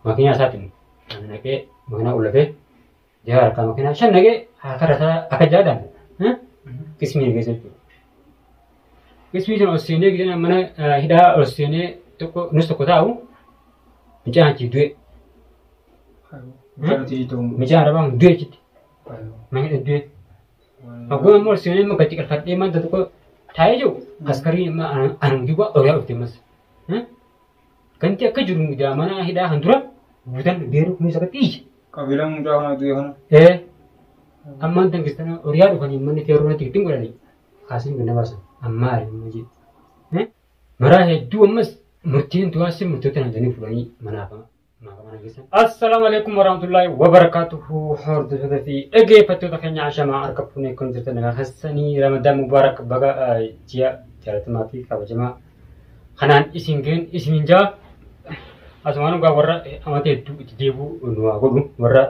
Makiinaa isaatiin ana naqee makiinaa ulafee jara harkaa makiinaa shan naqee harka isaa akka jaadhaan qismii keessa jechuudha. Qismii sana ol seenee gisee mana hidhaa ol seenee tokko nus tokko taa'u mucaan achi du'e. Mucaan arabaa kun du'e achitti. Mana hidha du'e. Hogguu ammoo ol seenee immoo gadi qalfadhee manta tokko taa'ee jiru askarii anum duuba oriyaa dhufte ammas. Ganti akka jiru mana hidhaa kan dura guutan beeruu kunis akka iyya. Qabiilaan mucaa kana du'e kana. Ee. Ammaan tan kistana oriyaa dhufanii manni feeroo natti ittiin godhanii kaasanii ganna baasan ammaa ari'amuu jedhe. Maraa hedduu ammas murtiin du'aas murtoota naan fudhanii manaaf mana geessan. Assalaamu alaikum warahmatullahi wabarakatuhu hordoftoota fi dhaggeeffattoota keenya ashamaa harka fuunee kun jirtan nagaa keessanii Ramadaan Mubaarak baga ji'a jaalatamaa fi kabajamaa kanaan isin ga'een isiniin jaa asumaan dhugaa warra amata hedduu itti deebi'u nu haa godhu warra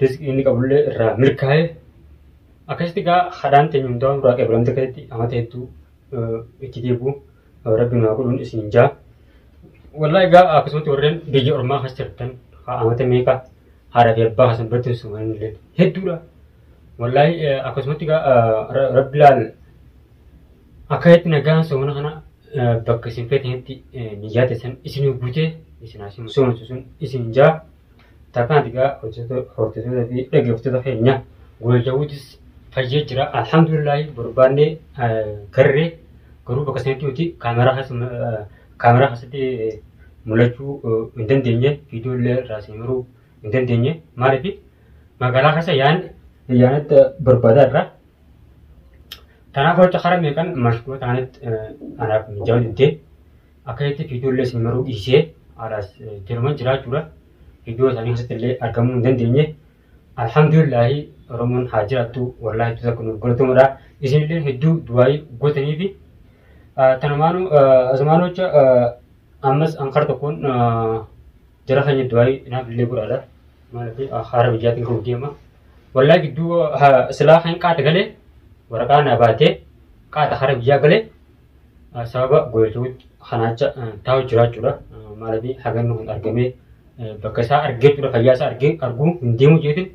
rizqii inni qabullee irraa milkaa'ee akkasitti gaa hadhaan teenya hundaa irraa qeebalamte akkasitti amata hedduu itti deebi'u rabbi nu haa godhuun isiniin jaa. Wallahi egaa akkasumatti warreen biyya ormaa keessa jirtan amata meeqa haadha fi abbaa keessan biratti hin illee hedduudha. Wallahi akkasumatti egaa rabbi laal akka itti nagaan soomana kana bakka isin feetanitti niyyaa teessan isin guutee isin asiin soomatu sun isin jaa. Takkaan egaa hordoftoota fi dhaggeeffattoota keenya goljaawuutis fayyee jira. Alhamdulillahi barbaannee garree garuu bakka sanatti nuti kaameraa keessatti mul'achuu hin dandeenye viidiyoo illee irraa isin maruu hin dandeenye maaliif magaalaa keessa yaanatti barbaadaa irra. Kanaaf hojii karaa meeqan mashgula ta'anitti anaaf mijaa'uu didee akka itti viidiyoo illee isin maruu dhiisee alaas jiruman jiraachuudha. Viidiyoo isaanii keessatti illee argamuu hin dandeenye. Alhamdulillahi Oromoon haa jiraattu wallaahi hedduu tokko nuuf galatoomudha. Isin illee hedduu du'aayii gootanii fi tanumaanuu asumaanuu jecha ammas ankara tokkoon jara keenya du'aayii naaf illee godhaadha. Maaliif haara biyyaatiin kan deema. Wallaahi gidduu silaa kan qaata galee waraqaa na baatee qaata hara biyyaa galee sababa goolchuutti kanaacha taa'u jiraachuudha. Maaliif hagannu kun argamee bakka isaa argee jechuudha fayyaa isaa argee arguu hin deemu jeetiin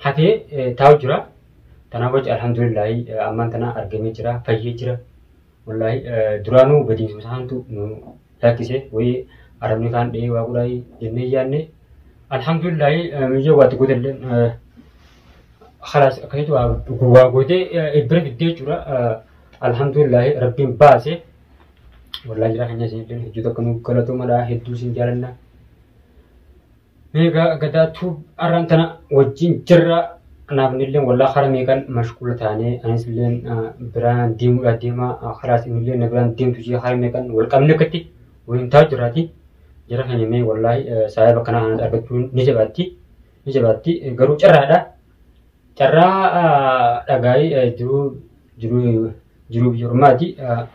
hafee taa'u jira. Kanaaf jecha alhamdulillahi ammaan tana argamee jira fayyee jira. Wallaahi duraanuu badiisuma isaantu nu lakkise wayii arabni kaan dhihee waa godhaa jennee yaadne alhamdulillahi miyyoo waatti gootellee khalaas akkasitti waa gootee bira fiddee jechuudha. Alhamdulillahi rabbiin baase wallaahi jira keenya isin hedduu tokko nu galatoomadha hedduu isin jaalanna. Meegaa gadaa tuub arraan tana wajjin jirra. Kanaaf illee wallaa karaa meeqan mashquula taanee anis illee biraan deemuudhaa deema khalaas inni illee na biraan deemtu jee karaa meeqan wal qabne akkatti waliin taa'u jirraati. Jara keenya mee wallaahi saayiba akkanaa kanas argachuun ni jabaatti. Ni jabaatti garuu carraadha. Carraa dhagaayii jiruu jiruu jiruu biyya ormaati.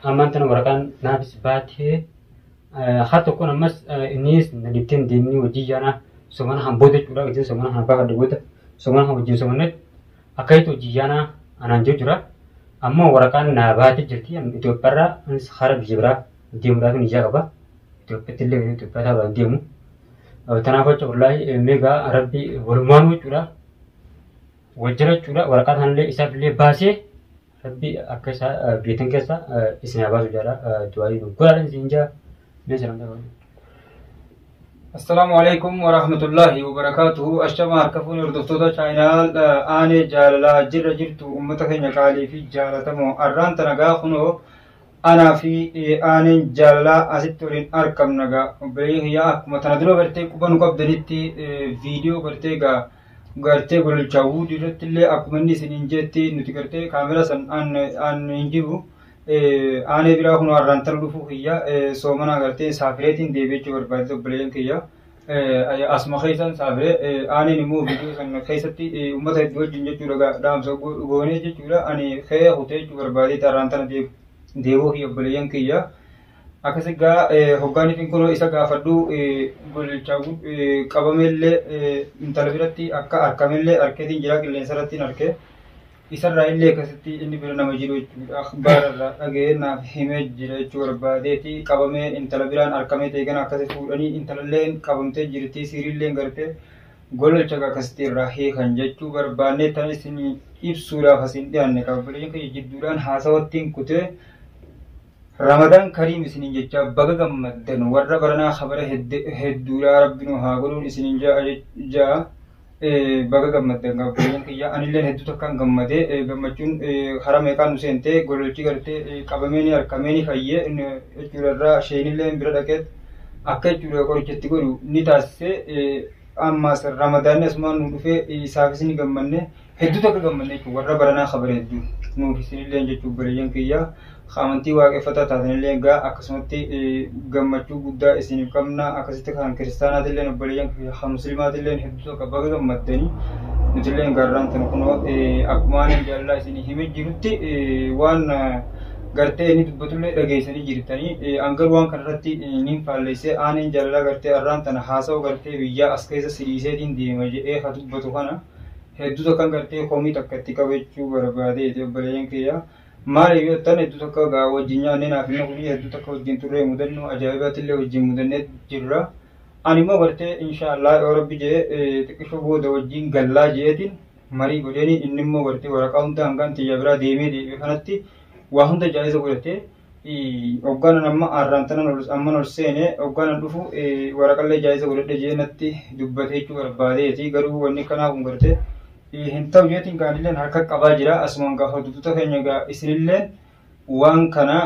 Ammaan tana waraqaan naafis baatee har tokkoon ammas innis na dhibteen deemnee hojii yaanaa somana kan booda jechuudha. Hojii somana kan baafadhe booda somana kan wajjin somannetti akka itti hojii yaanaa anaan jiru jira. Ammoo waraqaan naa baatee jirti. Itoophiyaarraa anis hara biyya biraa deemuudhaaf ijaa qaba. Itoophiyaatti illee Itoophiyaa taa'uudhaan deemu. Kanaaf jecha wallaahi meegaa rabbi walumaan jechuudha. Wal jala jechuudha. Waraqaa kanallee isaaf illee baasee rabbi akka isaa beektan keessa isin haa baasu jaala du'aayii nu godhaadhaan isin jaa. Mee salamtaa godhu. Assalaamu alaikum warahmatullahi wabarakatuhu. Ashama harka fuuni hordoftoota chaayinaal aanee jaalalaa jirra jirtu uummata keenya qaalii fi jaalatamoo arraan tana gaa kunoo anaa fi aaneen jaalalaa asitti waliin argamna gaa obboleeyyan kiyyaa akkuma tana dura gartee quba nu qabdanitti viidiyoo gartee gaa gartee gololchaa wuudii irratti illee akkuma inni isiniin jetti nuti gartee kaamera san aan hin jiru aanee biraa kun arraan tana dhufuu kiyya soomana gartee saafireetiin deebi'achuu barbaade obboleeyyan kiyya. Asuma keessan saafiree aaneen immoo viidiyoo san keessatti uummata hedduu wajjin jechuudha dhaamsa goonee jechuudha ani ka'ee kutee jechuu barbaade arraan tana deebuu kiyya obboleeyyan kiyya. Akkasi gaa hoggaaniif kunoo isa gaafadhu gololchaa qabameellee intala biratti akka argamellee arkeetiin jira qilleensa irratti arke. Isarraa illee akkasitti inni bira nama jiru jechuudha. Akhbaararraa dhaga'ee naaf himee jira jechuu barbaadeeti. Qabamee intala biraan argamee ta'e kana akkasi fuudhanii intalallee qabamtee jirti siiriillee gartee gololcha akkasitti irraa hiikan jechuu barbaannee tan isin ibsuudhaaf asin dhiyaanne qabbaleen kiyya jidduudhaan haasawattiin kutee Ramadaan Kariim isiniin jecha baga gammaddan warra baranaa khabara hedduudhaa rabbi nu haa godhuun isiniin ja'a baga gammaddan qabbaleen kiyya anilleen hedduu takkaan gammadee gammachuun karaa meeqaan nu seentee gololchi gartee qabamee ni harkamee ni fayyee jechuudha irraa isheenillee bira dhaqeet akka jechuudha qorichatti godhu ni taasisee ammas ramadaanni asumaan nu dhufee isaafis ni gammanne hedduu takka gammanne jechuudha warra baranaa khabara hedduu nuuf isinillee jechuudha obboleeyyan kiyya amantii waaqeffataa taatanillee egaa akkasumatti gammachuu guddaa isiniif qabna akkasitti kan kiristaanaatillee obboleeyyan kiyya kan muslimaatillee hedduu takka baga gammaddanii nutillee garraan tana kunoo akkuma ani jaalala isinii himee jirutti waan gartee inni dubbatullee dhageessanii jirtanii angar waan kanarratti niin faalleessee aaneen jaalalaa gartee arraan tana haasa'u gartee biyyaa as keessa sidiiseetiin deema jedhee ka dubbatu kana hedduu takkan gartee komii takka itti qabachuu barbaadeeti obboleeyyan kiyya. Maaliif yoo ta'an hedduu takka gaa wajjin nyaannee naaf inni kun hedduu takka wajjin turre mudannoo ajaa'ibaatillee wajjin mudannee jirra. Ani immoo gartee inshaallah yoo rabbi jedhee xiqqishoo booda wajjin gallaa jedheetiin marii godheeni inni immoo gartee waraqaa hunda hangaan tiyya biraa deemee deebi'e kanatti waa hunda jaa'iza godhatee hoggaanan amma arraantanan amman ol seene hoggaanan dhufu waraqallee jaa'iza godhadhe jedhee natti dubbatee jechuu barbaadeeti garuu wanni kanaa kun gartee hin ta'u jeetiin gaanilleen harka qabaa jira asumaan gaafa hordoftoota keenya egaa isinilleen waan kana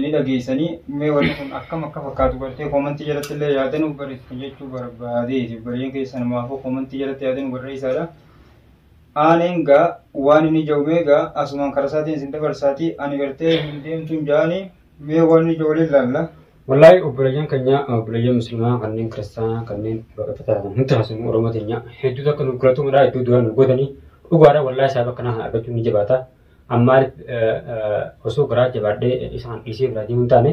ni dhageessanii mee wanni kun akkam akka fakkaatu gartee koomantii jalatti illee yaadanuu barreessitan jechuu barbaadeeti bareedan keessan maafuu koomantii jalatti yaadanuu barreessaadha. Aaneen gaa waan inni jiru mee gaa asumaan karaa isaatiin isin dabarsaatii ani gartee hin deemtuun jaanii mee waan inni jiru waliin laalla. Wallaahi obboleeyyan keenya obboleeyyan musliimaa kanneen kiristaanaa kanneen waaqeffataa hundi haasofnu Oromoo teenya hedduu takka nu galatoomudha hedduu du'aa nu godhanii dhugaadha wallaahi sababa akkanaa kana argachuun ni jabaata. Ammaaliif osoo garaa jabaadhee isaan dhiisee biraa deemuu hin taane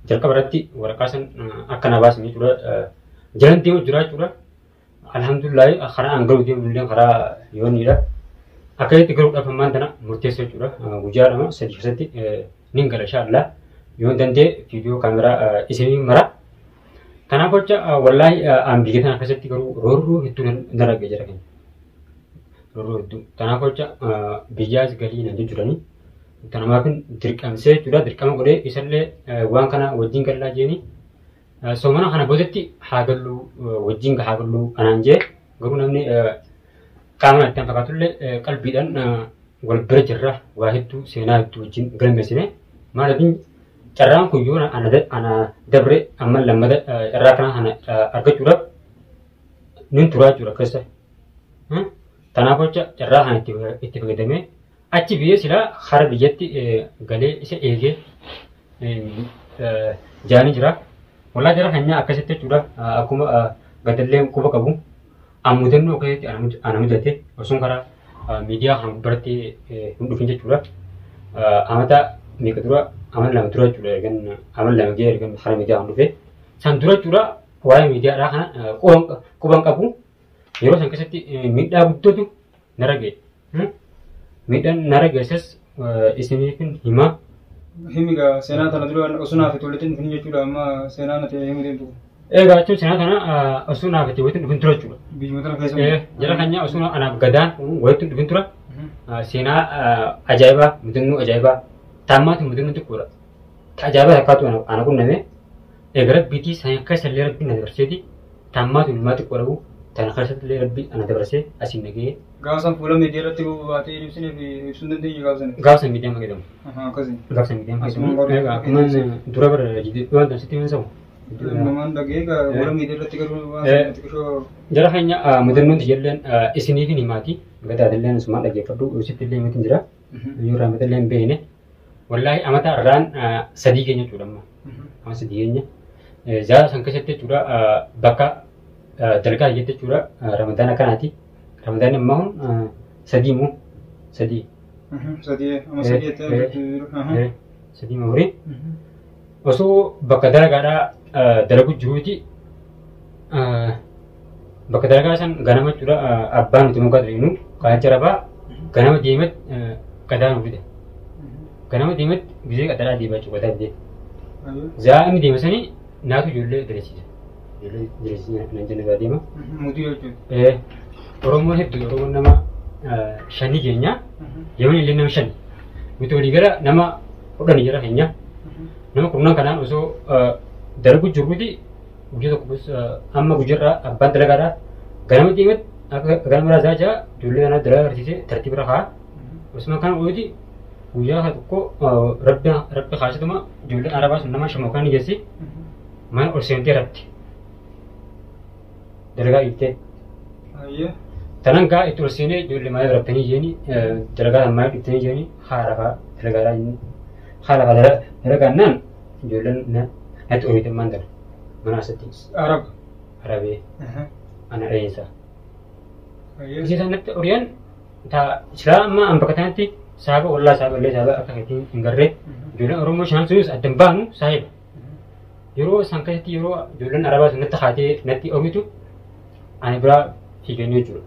jalqaba irratti waraqaa san akka na baasan jechuudha. Jalan deemu jira jechuudha. Alhamdulillahi karaa an galuu deemu illee karaa yooniidha. Akka itti galuudhaaf ammaan tana murteessa jechuudha. Guyyaa 2 3 keessatti nin gala inshaallah. Yoo danda'e viidiyoo kaameraa isinii mara. Kanaaf jecha wallaahi an biyya tana keessatti garuu roorroo hedduu nan argee jira keenya. Roorroo hedduu. Kanaaf jecha biyyaas galii nan jijjiiranii. Kanamaaf dirqamsee jechuudha dirqama godhee isallee waan kana wajjin gallaa jeeni. Soomana kana boodatti haa galluu wajjin haa galluu anaan jee garuu namni qaama itti fakkaatullee qalbiidhaan wal bira jirra waa hedduu seenaa hedduu wajjin galmeessine maaliif carraan kun yoo ana dabre amma lammata carraa kana kana argachuudhaaf nin turaa jechuudha keessa. Kanaaf jecha carraa kana itti fayyadamee achi biyya silaa hara biyyatti galee isa eegee jaanii jira. Wallaa jara keenya akkasitti jechuudha akkuma gadallee quba qabu mudannoo keessatti ana mudate osoo karaa miidiyaa kana biratti hin dhufin jechuudha. Amata meeqa dura amala 2 dura jechuudha ergan amala 2 gahee ergan karaa miidiyaa kana dhufe. San dura jechuudha waa'ee miidiyaadhaa kana quban qabu yeroo san keessatti miidhaa guddootu narra ga'e. Miidhaan narra geesses isiniifin himaa. Himi gaa seenaa tana dura osoo naaf itti walitti dhufin jechuudha amma seenaa nati himu deemtu. Egaa jechuun seenaa tana osoo naaf itti walitti dhufin tura jechuudha. Biyyuma tana keessa. Jara keenya osoo anaaf gadaan walitti dhufin tura. Seenaa ajaa'ibaa mudannoo ajaa'ibaa taammaatu mudannoo xiqqoodha. Ta ajaa'ibaa takkaatu ana qunname. Egaa rabbiitii sana keessa illee rabbiin na dabarseeti taammaatu ilmaa xiqqoodha tana keessatti illee rabbi ana dabarsee asiin nagahee. Gaafa san fuula miidiyaa irratti baatee ibsinee fi ibsuu hin dandeenye gaafa sana. Gaafa san miidiyaan fayyadamu. Akkasii. Gaafa san miidiyaan fayyadamu. Egaa akkuma dura bara waan tan sitti himan sabu. Namaan dhagee egaa fuula miidiyaa irratti garuu waan sana xiqqishoo. Jara keenya mudannoon tiyyalleen isiniifin himaati. Gadaatilleen asumaan dhaggeeffadhu sitti illee himatin jira. Yoo raamatillee hin beekne. Wallaahi amata irraan 3 keenya jechuudha amma. Amma 3 keenya. Zaara san keessatti jechuudha bakka dalgaa jette jechuudha ramadaana kanaati. Ramadaanni ammaa kun 3 moo 3. 3 amma 3 jettee. 3 moo horii. Osoo bakka dalagaadhaa dalagu jiruuti bakka dalagaa san ganama jechuudha abbaan nuti mukaa dalagnu qaalcha rabaa Ganama deemet gadaa nu fide. Ganama deemet gisee qaxaraa deemaa jechuudha gadaa fide. Zaa inni deema sanii naatu ijoollee dalasiisa. Ijoollee dalasiisa nan jenne biraa deema. Mutii jechuudha. Oromoon hedduu Oromoon nama shanii keenya yeroon illee nama shani. Nuti walii gara nama 10 jira keenya. Nama kurnan kanaan osoo dalagu jirruuti guyyaa tokko amma guyyaarraa abbaan dalagaadhaa ganama deemet akka ganama raazaa jaa ijoollee kanaa dalagaa agarsiisee tartiiba irra kaa'a. Osuma kana ooluuti guyyaa tokko rabbi rabbi kaasituma ijoolleen arabaa sun nama shamokaan geessi mana ol seentee rabti. Dalagaa dhiiftee. Tanan gaa itti ol seenee ijoollee maaliif rabtanii jeeni dalagaa kan maaliif dhiiftanii jeeni haala fa'aa dalagaadhaa jenni. Haala fa'aa dalagaannaan ijoolleen natti oriitan maan tana mana asatti. Arab. Arabee. Ana dhayinsa. Ishee isaan natti oriyan ta silaa amma an bakka tanatti saaba ollaa saaba illee saaba akka keetiin hin garree ijoolleen Oromoo shanan sunis addan baanu saahiba. Yeroo isaan keessatti yeroo ijoolleen Arabaa sun natti kaatee natti oriitu ani biraa fiiganii jechuudha.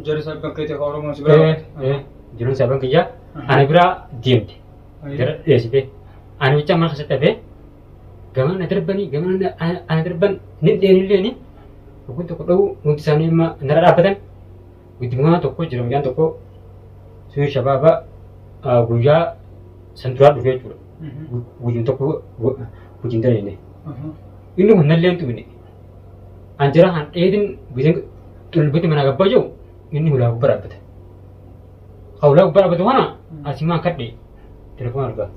Jarri saayibban keetii akka Oromoo si biraa. Ijoolleen saayibban kiyyaa ana biraa deemte. Gara dheessite. Ani bicha mana keessatti hafee gamana na darbanii gamana ana darban ni dheenillee ni Hoggun tokko dha'u hundi isaanii amma narra dhaabbatan guddummaa tokko jira mucaan tokko sun shabaaba guyyaa san duraa dhufee jechuudha. Guyyuma tokko wajjin dalagne. Inni kun nallee hin tuqne. An jara kan dheedin bisin xulbati mana gabbaa jiru inni hulaa gubbaa dhaabbata. Ka hulaa gubbaa dhaabbatu kana asimaan kadhe telefoon argaa.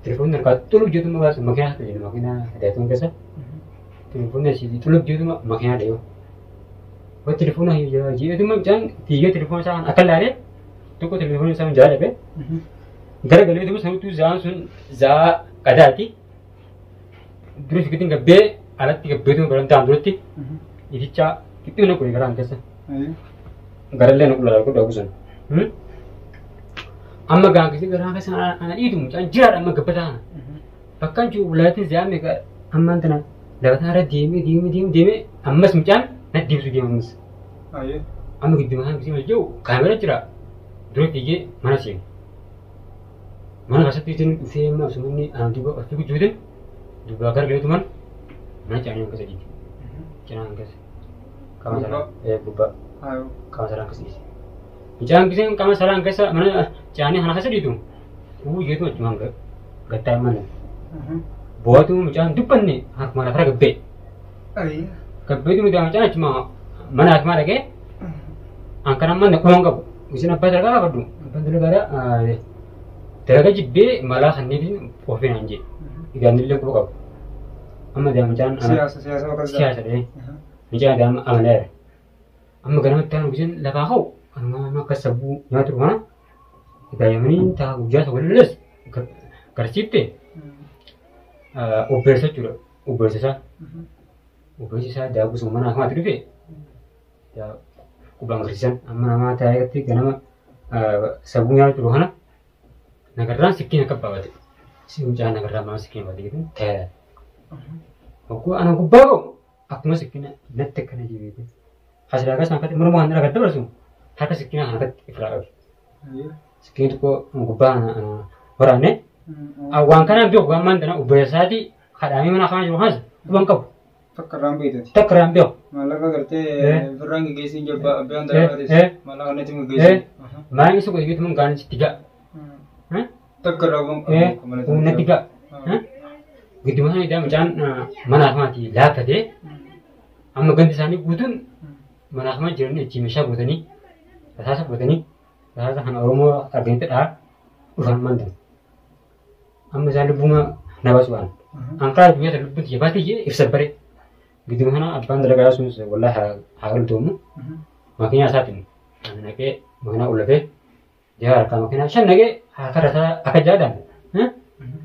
Telefoonni harkaa xulub jedhuma baasu makiinaa makiinaa hidayatuun keessa. Telefoonni asii xulub jedhuma makiinaa dhayoo. Wa telefoona jedhuma mucaan fiigee telefoona isaa kan akka laalee tokko telefoona isaa jala dhabe. Gara galee duuba sanuttuu za'aan sun za'aa qadaati. Dura fiigitiin gabbee alatti gabbeetuma barantaan duratti itichaa qixxee na godhe garaan keessa. Garallee na qullaa godhu sun. Amma gaangisi garaa keessa ana dhiitu mucaan jiraadha amma gabbataa kana. Bakkaan jiru ulaatiin zi'aa meeqa ammaan tana lafa irra deemee deemee deemee deemee ammas mucaan natti deebisuu deema ammas. Amma gidduu kan gisee jiru kaamera jira dura fiigee mana seenu. Mana keessatti isin dhufee amma osoo inni ana duuba ol fiiguu jiruutin duubaa gara galeetuman mana caanii hanqisa dhiite. Cinaa hanqisa. Qaama salaa gubbaa. Qaama salaa hanqisa dhiise. Mucaan giseen qaama salaan keessa mana caanii kana keessa dhiitu uu jeetu achumaan gattaa mana. Bu'aatu mucaan dubbanne harkuma lafarra gabbee. Gabbeetu mucaan mucaan achuma mana hakimaa dhaqee an kan amma quban qabu. Isin abbaa dalagaa gaafadhu. Abbaan dalagaa dalagaa jibbee malaa kanneetiin ofiin an jee. Igaanillee quba qabu. Amma daa mucaan Siyaasa siyaasa bakka siyaasa dhee. Mucaan daa amaleera. Amma ganamatti aanu giseen lafaa ka'u anuma amma akka sabbuu nyaatu kana egaa yamanii taa guyyaa isa waliin garsiifte obbeessa jechuudha. Obbeessa isaa. Obbeessi isaa daakuu sun mana akamaatti dhufe qubaan garsiisan amma namaa taa'eetti ganama sabbuu nyaatu jiru kana nagarraan sikkiin akka baabate. Si mucaan nagarraan maal sikkiin baate jedhu taa'ee. Hogguu ana gubbaa ka'u akkuma sikkiina natti akkana jibeete. Hasilaa keessa akkatti morma kan irraa gad dabarsu harka sikkiina kana akkatti ifraa qabe. Sikkiin tokko gubbaa ana waraanne. Waan kanaan beeku ammaan tana obboleessaati kadhaamee mana kana jiru kanas quban qabu. Takka irraan beektati. Takka irraan beeku. Maallaqa gartee birraan geggeessiin jabba abbaan dalagaatis maallaqa natti geggeessiin. Maal isa godhe jechuun gaan sitti ga'a. Takka irraa quban qabu. Natti ga'a. Gidduma sana idaa mucaan mana akamaati laaffatee amma gandi isaanii guutuun mana akamaa jiranii achi meeshaa guutanii rasaasa guutanii rasaasa kana Oromoo arganitti dhaa dhufan mantan. Amma isaan lubbuma na baasu ba'an. An karaa guyyaa sana lubbuun tiyya baatee jee ibsa bare. Gidduma sana abbaan dalagaa sunis wallaahi haa galatoomu. Makiinaa isaatiin ani naqee makiinaa ullatee jaa harkaa makiinaa shan naqee harka rasaa akka jaadhaan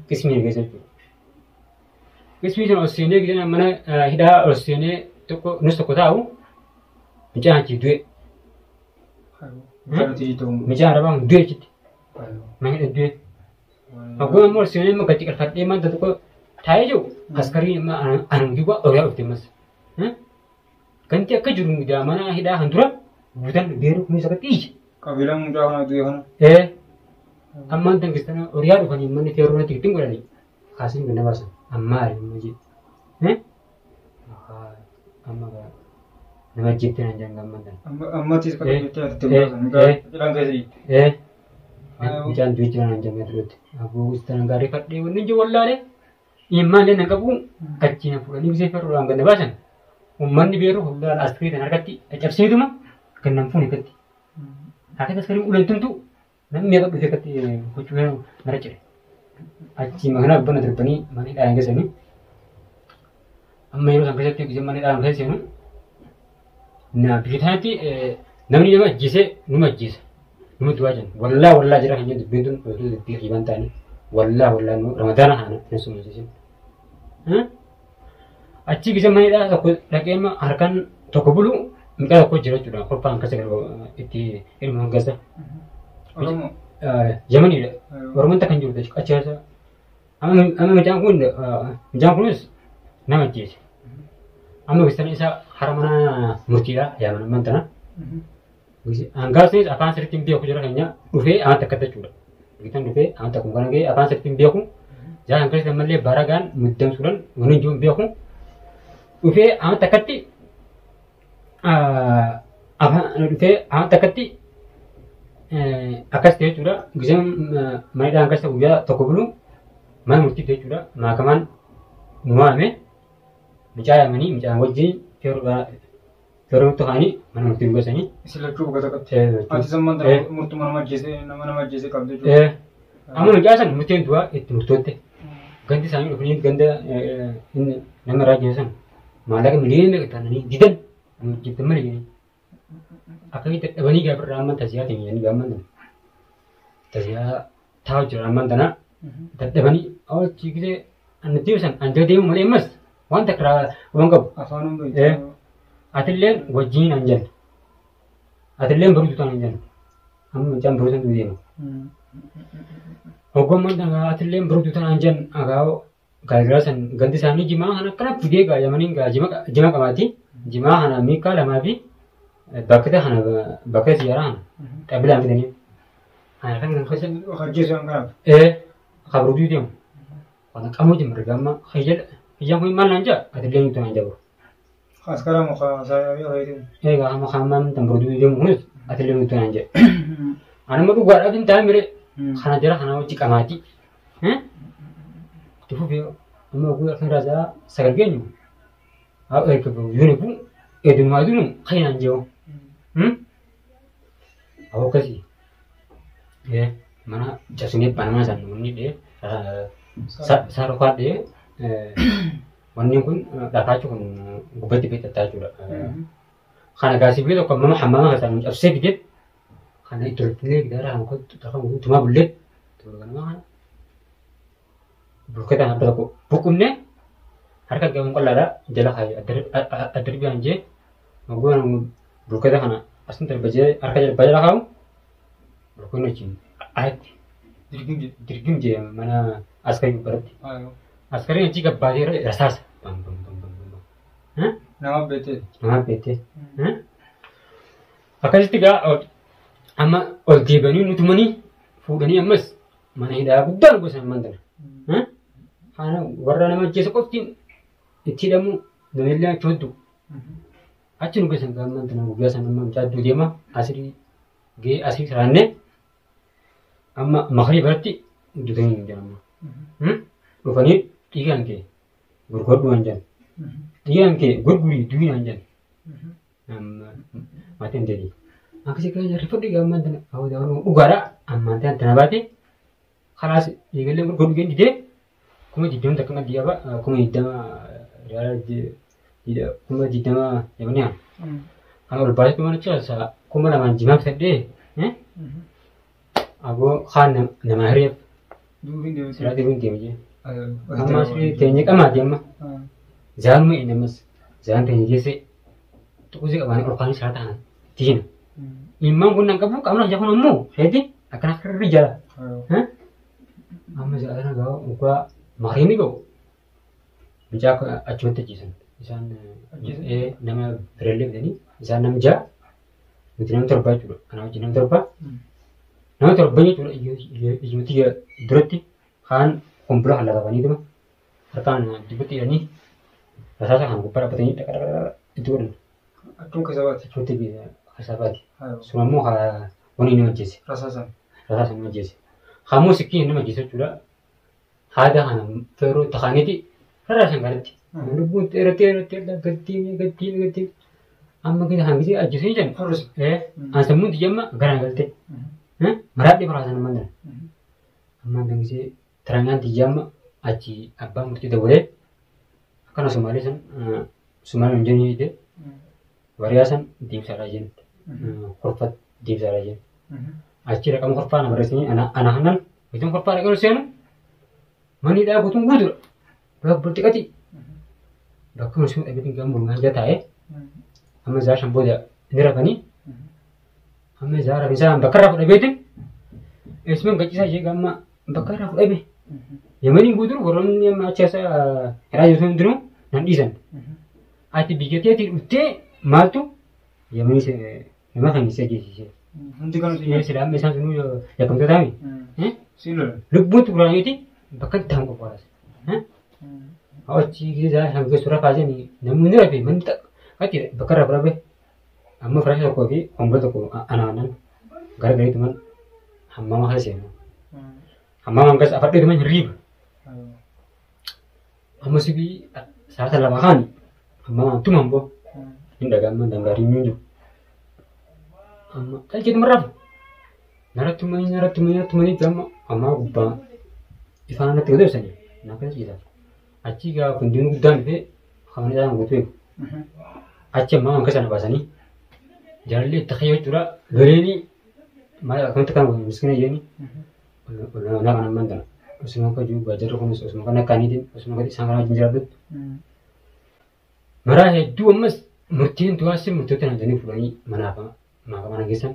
qismii keessa jechuudha. Qismii sana ol seenee gisee mana hidhaa ol seenee tokko nus tokko taa'u mucaan achii du'e. Mucaan arabaa kun du'e achitti. Mana hidha du'e. Hogguu ammoo ol seenee immoo gadi qalfadhee maanta tokko taa'ee jiru askariin immoo anuma duuba oriyaa dhufte ammas. Ganti akka jiru mana hidhaa kan dura guutan beeruu kunis akka xiiyya. Qabiilaan mucaa kana du'e kana. Ee ammaan tan kiristaanaa horiyaa dhufanii manni feeroo natti ittiin godhanii kaasanii ganna baasan ammaa amma jee. Amma nama jettee naan jedhan ammaan tan. Ammattis kan jettee ati itti baasan. Mucaa keessa jirti. Ee mucaan du'e jira naan jedhan duratti. Aboo kiristaanaa gaarii fadhee wanni jiru wallaalee immaan illee na qabu achiin fuudhanii gisee feeroodhaan ganna baasan. Uummanni beeroo fuulduraan askirii tan harkatti caccabseetuma gannan fuune akkatti. Akkatti askariin uleen tumtu namni meeqa dhufe akkatti gochuu mara cire. Achi mana abbana darbanii mana hidhaan geessanii amma yeroo san keessatti gisee mana hidhaan keessa seenu na biyya tanatti namni nama ajjeese numa ajjeesa. Numa du'aa jiran wallaa wallaa jira kan jedhu dubbiin tun osoo dubbii kiyyaan ta'anii wallaa wallaa nu ramadaana haana hin sumasiisin. Achi gisee mana hidhaa tokko dhaqee harkaan tokko bulu mucaa tokko jira jechuudha kolfaan keessa itti ilma hangasa. Oromoo. Yamaniidha. Oromoon takka hin jirtu achi keessa. Amma mucaan kun mucaan kunis nama ajjeese. Amma kiristaanni isaa hara mana murtiidha yaaman ammaan tana. Hangaasnis afaan sirriitti hin beeku jira keenya dhufee amanta akkatti jechuudha. Gitan dhufee amanta akkuma kana ga'ee afaan sirriitti hin beeku. Jaa hangaasnis ammallee baragaan muddamsuudhaan waan hin jiru hin beeku. Dhufee amanta akkatti afaan dhufee amanta akkatti akkas ta'e jechuudha. Giseen manidhaan akkas ta'e guyyaa tokko bulu mana murtii ta'e jechuudha. Maakamaan nu waame mucaa yaamanii mucaan wajjin feeroo ta'anii mana murtii nu geessanii. Isin lachuu bakka tokkotti. Ati sammaan tana murtuma nama ajjeese nama nama ajjeese qabdu jechuudha. Amma mucaa san murteen du'aa itti murtootte. Gandi isaanii dhufanii ganda nama irraa ajjeesan maallaqa miliyoona meeqa ta'anii didan nu hojjettan malee jedhanii. Akkamitti dadhabanii gaafa irraa amman tasiyaa ta'e jedhanii gaamman tana. Tasiyaa taa'u jira amman tana dadhabanii achi gisee anatti ibsan an jala deemu malee ammas waan takka waan qabu. Afaan hundi. Atilleen wajjin an jenna. Atilleen baruu tutaan an jenna. Amma mucaan baruu san deema. Hoggamman tana atilleen baruu tutaan an jenna agaa gargaara san gandi isaanii jimaa kana akkana fidee gaa yamaniin gaa jima qabaati. Jimaa kana miikaa lamaa fi bakka kana bakka siyaaraa kana xabilaan fidanii. Kana kan keessa. Hojjeessu kan kanaaf. Kabruduu deemu. Kana qamoo jimma gamma hiyyaan kun maal naan jaa atillee nuti naan jabu. Askara muka saayyaa fayyadamu. Egaa amma hammaan tan burduu deemu kunis atillee nuti naan jaa. Anuma dhugaadhaaf hin taa'e mire kana jara kana hojii qamaati. Itti fufee amma oguu kan irraa sagal geenyu. Haa erga yuuni kun edunumaa edunu kan naan jiru. Awwa akkasii. Mana cabsinee banamaa san wanni dhee sarokaa dhee wanni kun dhakaachuu kun gubbatti beektattaa jechuudha. Kana gaasii biyya tokko amma hammaama keessaa cabsee fidee kana itti tolfilee gidaara kan kottu takka tumaa bullee ganama kana bulketaan abba tokko buqqumnee harka gamuun qallaadhaa jala kaayee addarbii jee moggoon bulketa kana asin darba jee harka jala kaawu bulkeen wajjin alatti dirgim jee mana askarii gubbaratti. Askariin achi gabbaatee rasaasa. Nama beektee. Nama beektee. Akkasitti gaa amma ol deebi'anii nutumanii fuudhanii ammas mana hidhaa guddaa nu gosan ammaan tana. Haana warra nama ajjeese qoftiin itti hidhamu namillee achi hoddu. Achi nu geessan gaa ammaan tana guyyaa sana amma mucaa adduu deema asirii gahee asii siraannee amma makarii biratti dutanii hin jedhamu. Dhufanii dhiigaan kee gurguradhu waan jedhan. Dhiigaan kee gurgurii duwii waan jedhan. Maatiin jedhi. Akkasii kan jarri fudhi ammaan tana dhugaadha ammaan tana tana baate khalaas eegalee gurguradhu geen didee 20,000 takka maddi qaba 20,000 riyaala 20,000 yamanii haa. Kan ol baasee mana chaasa 2,000 jimaa bitadhee aboo kaan nama hiriif Duubiin deemte. Silaa deebiin deema jee. Amma asii teenyee qamaati amma. Zaanuma inni ammas zaan teenyee geesse tuqusii qabaanii ol kaanii silaa ta'an tiina. Ilmaan kun nan qabu qaamni hojii kun ammoo heeti akkana kirri jala. Amma zaana ga'a dhugaa mariini ga'u. Mucaa achumatti ajjeesan. Isaan nama birallee fidanii isaan nama ja'a Nuti nama torba jechuudha. Anaa wajjin nama torba. Nama torba jechuudha ijumatti duratti kaan kumbula kan latabaniituma harkaan dubbatti hidhanii rasaasa kan gubbaa dhaabbatanii dhaqa dhaqa dhaqa itti godhan. Achuun keessa baate. Achuutti keessa baate. Sun ammoo wani nama ajjeese. Rasaasan. Rasaasa nama ajjeese. Ammoo sikkiin nama ajjeese jechuudha. Haada kana feeroo takaaniiti rarraasan kanatti. Lubbuun dheerattee dheerattee gattii gattii gattii amma gadi hangisi ajjeesanii jiran. Horrisa. An sammuun tiyya amma garaan galte. Maraadhee faraasan ammaan tana. Ammaan dangisee tarangaan tiyya amma achi abbaa murtii dabalee akkana Somaalee san Somaalee hin jennee jedhee wariyaa san deemsaadhaa jennu. Horfat deemsaadhaa jennu. Achi raqama horfaa na barreessanii ana hannan bituun horfaa dhaqee seenu manni dhaa guutuun guutuudha. Bakka bulti qati. Bakka sun dhabeetiin gama mormaan jala taa'ee amma isaa shan booda ni rafanii amma isaa rafin isaa bakka irraa fudhabeetiin eessumaan gachisaa ishee gamma bakka irraa fudhabe. Yamaniin guutuun warroonni amma achi isa hidhaa jirtu hundinuu nan dhiisan. Ati biyya teetii dhuftee maaltu Yamanii nama kan isa geessise. Hundi kan Ee sila amma isaan sunuu yakkamtoota miti. Si lola. Lubbuun xuraaniiti bakka itti ta'an qophaa'as. Achi gisee hanga suura kaasanii namni rafe manni ati bakka irraa fudhabe amma firaasha tokkoo fi hombol tokko anaanan gara gariitu man hammaama keessa seenu. Hammaama hangas afadheetu man hirriiba. Amma sibii sa'aata lama kaani hammaama tuman boo hin dhaga'amman dangaarii hin jiru. Amma qalcheetu marraafu. Naratti tumanii naratti tumanii naratti tumanii amma ammaa gubbaa ifaan natti gadi ibsanii naa keessa ciisan. Achi gaa kundiin guddaan dhufee kaman isaan guutuu eegu. Achi ammaa hanka sana baasanii jaalalli itti kayyoo jechuudha. Loleenii maal akkamitti kan miskina jeeni olonaa kan ammaan tana. Osuma akka jiru gajarri kunis osuma kan akkaaniitiin osuma akka isaan kana wajjin jiraadhutti. Maraa hedduu ammas murtiin du'aas murtoota naan jedhanii fuudhanii manaaf mana geessan.